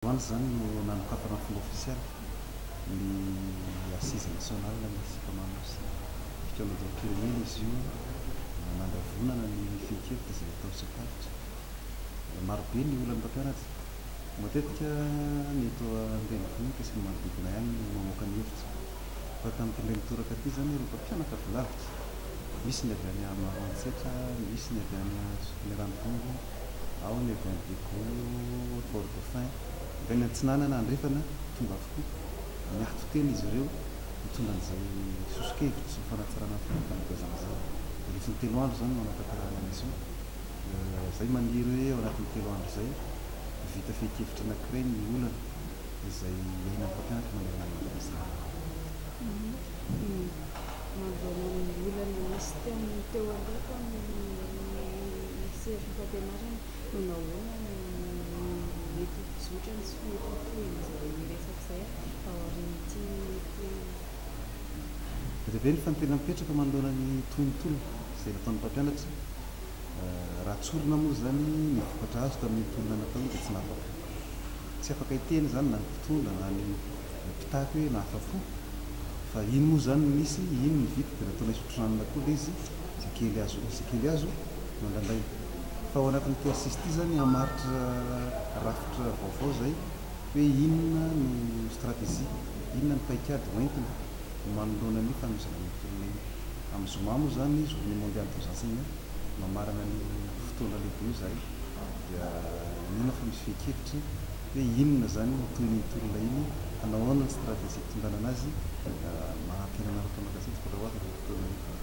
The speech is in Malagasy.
Androany izany no nanokafana amin'ny fomba ofisialy ny Assise nationale ny Sicoma Nosy. Fikaonandoham-pirenena izy io nandravonana ny fehin-kevitra izay atao isam-paritra. Marobe ny olan'ny mpampianatra. Matetika ny eto an-drenivohitra sy ny manodidina ihany no mamoaka ny hevitra. Fa tamin'ity indray mitoraka ity izany ireo mpampianatra avy lavitra, misy ny avy any Maroantsetra, misy ny avy any Soanieran'Ivongo, ao ny avy any Diego, Fort Dauphin, avy any Antsinanana, Andrefana, tonga avokoa. Miato tena izy ireo hitondra an'izay soso-kevitra sy ny fanatsarana ny fomba fanabeazana izay. Mandritry ny 3 andro izany no hanatanterahana an'izy io. Izay maniry hoe ao anatin'ny 3 andro izay vita fehin-kevitra anankiray ny olana izay iainan'ny mpampianatra manerana an'i Madagasikara. Manoloana ny olana nisy teo amin'ny teo aloha tamin'ny sehatry ny fampianarana, manao ahoana no mety ho fizotrany sy mety ho tohin'izay resaka izay aorian'ity Be dia be ny fanontaniana mipetraka manoloana ny tohin'ny tolona izay nataon'ny mpampianatra. Raha tsorina moa izany ny vokatra azo tamin'iny tolona natao iny dia tsy nahafa-po. Tsy afaka hiteny izany na ny mpitondra na ny mpitaky hoe nahafa-po fa iny moa izany no nisy, iny no vita dia nataonay sotro-ranona koa ilay izy, izay kely azo izay kely azo no andrandraina. Fa ao anatin'ity assise ity izany hamaritra rafitra vaovao izay hoe inona no stratégie, inona ny paikady hoentina manoloana ny fanomezana an'iny tolona iny. Amin'ny zoma moa izany, journée mondiale des enseignants, mamarana an'io fotoana lehibe io izahay dia mino aho fa misy fehin-kevitra hoe inona izany no tohin'iny tolona iny, hanao ahoana ny stratégie hitondrana anazy, maha-mpianana ara-mpanao gazety mbola ho avy amin'io fotoana io.